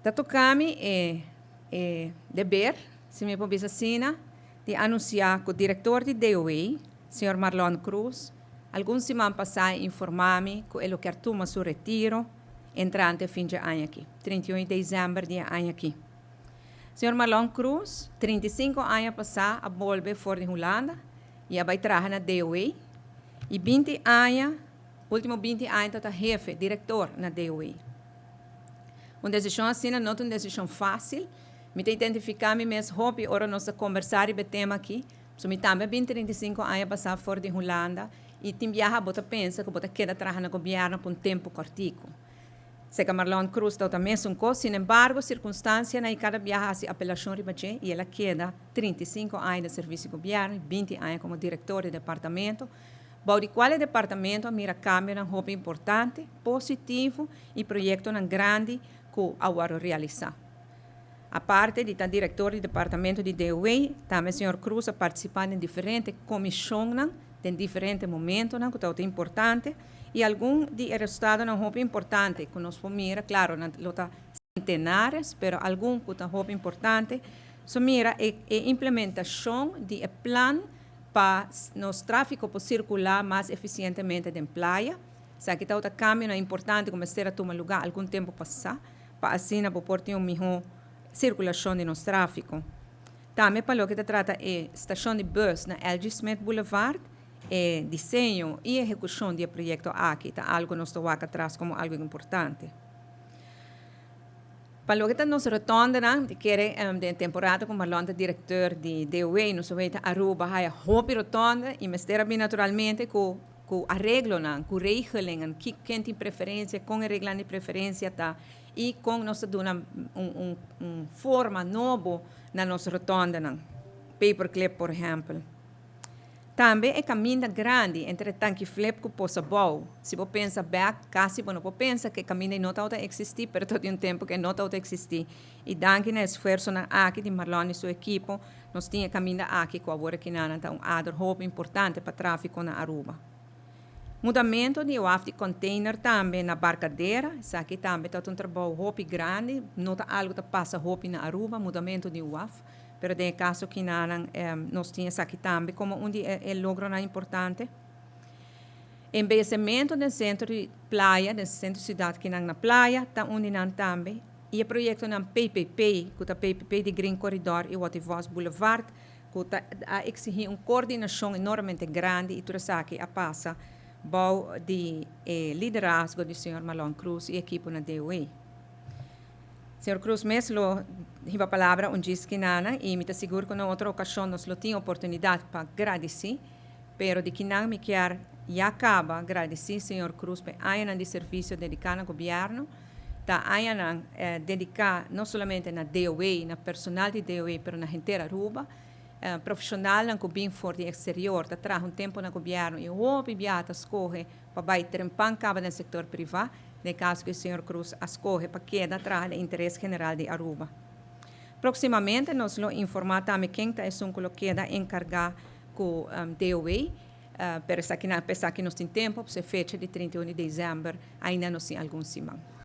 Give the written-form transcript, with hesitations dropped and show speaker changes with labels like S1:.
S1: Ta toca mi e deber, si mi por bisa asina, di anuncia cu director di DOW, señor Marlon Croes, algun siman pasa a informa mi cu e lo kier tuma su retiro entrante fin di aña aki, 31 di december di aña aki. Señor Marlon Croes, 35 aña pasa a bolbe for di Hulanda y a bay traha na DOW y 20 aña, ultimo 20 aña ta hefe, director na DOW. Un decision asina no ta un decision facil. Mi ta identifica mi mes hopi ora nos a combersa riba e tema aki. So mi tambe bin 35 aña pasa for di Hulanda y tin biaha bo ta pensa cu bo ta keda traha na gobierno pa un tempo cortico. Seca Marlon Croes ta mesun cos, sin embargo, circunstancianan y cada biaha haci apelacion riba dje y el a keda 35 aña di servicio di gobierno y 20 aña como director di departamento. Bou di cual e departamento a mira cambionan hopi importante, positivo y proyectonan grandi cu a wordo realisa. Aparte di ta director di departamento di DOW, tambe señor Croes a participa den diferente comisionnan, den diferente momentonan cu ta importante y algun di e resultadonan hopi importante cu nos por mira, claro, nan lo ta centenares, pero algun cu ta hopi importante, so mira e implementacion di e plan pa nos trafico por circula mas eficientemente den Playa. Esaki ta otro cambio importante cu mester a tuma lugar algun tempo pasa, pa asina por tin un miho circulacion di nos trafico. Tambe pa loke ta trata e stacion di bus na LG. Smith Boulevard, e diseño y ehecucion di e proyecto aki ta algo nos ta wak atras como algo importante. Pa loke ta nos rotondenan, di kere den temporada cu Marlon ta director di DOW, nos ta Aruba haya hopi rotonde y mester a bin naturalmente cu areglonan, cu regelingen, ken tin preferencia, con e regla di preferencia ta y con nos ta duna un forma nobo na nos rotondenan. Paperclip, por ehempel. Tambe e caminda grandi entre Tanki Flip cu Pos Abou. Si bo pensa back, casi bo no por pensa cu e caminda no ta existi, pero tin un tempo cu no ta existi. Y danki na esfuersonan aki di Marlon y su ekipo, nos tin e caminda aki cu awor aki nan ta un ader hopi importante pa trafico na Aruba. Mudamento di waf di container tambe na Barcadera, esaki tambe ta un trabou hopi grandi, no ta algo ta pasa hopi na Aruba, mudamento di waf, pero den caso aki nan nos tin esaki tambe como un di e logronan importante. Embeyecimento den centro di Playa, den centro di ciudad aki na Playa, ta un di nan tambe. Y e proyectonan PPP, cu ta PPP di Green Corridor y Watty Vos Boulevard, cu ta a exigi un coordinacion enormemente grandi y tur esaki a pasa bou di liderazgo di señor Marlon Croes y ekipo na DOW. Señor Croes mes lo hiba palabra un djis kinana y mi ta sigur cu na otro ocasion nos lo tin oportunidad pa gradici, pero di kinan mi kier ya caba gradici señor Croes pa añanan di servicio dedica na gobierno, ta añanan dedica no solamente na DOW, na personal di DOW, pero na henter Aruba. Profesionalnan cu bin for di exterior ta traha un tempo na gobierno y hopi biaha ta scoge pa bay trempan caba den sector priva, den caso cu señor Croes a scoge pa keda traha den interes general di Aruba. Proximamente nos lo informa tambe ken ta esun cu lo keda encarga cu DOW, pero esaki na, apesar cu nos tin tempo, pues e fecha di 31 di december ainda nos tin algun siman.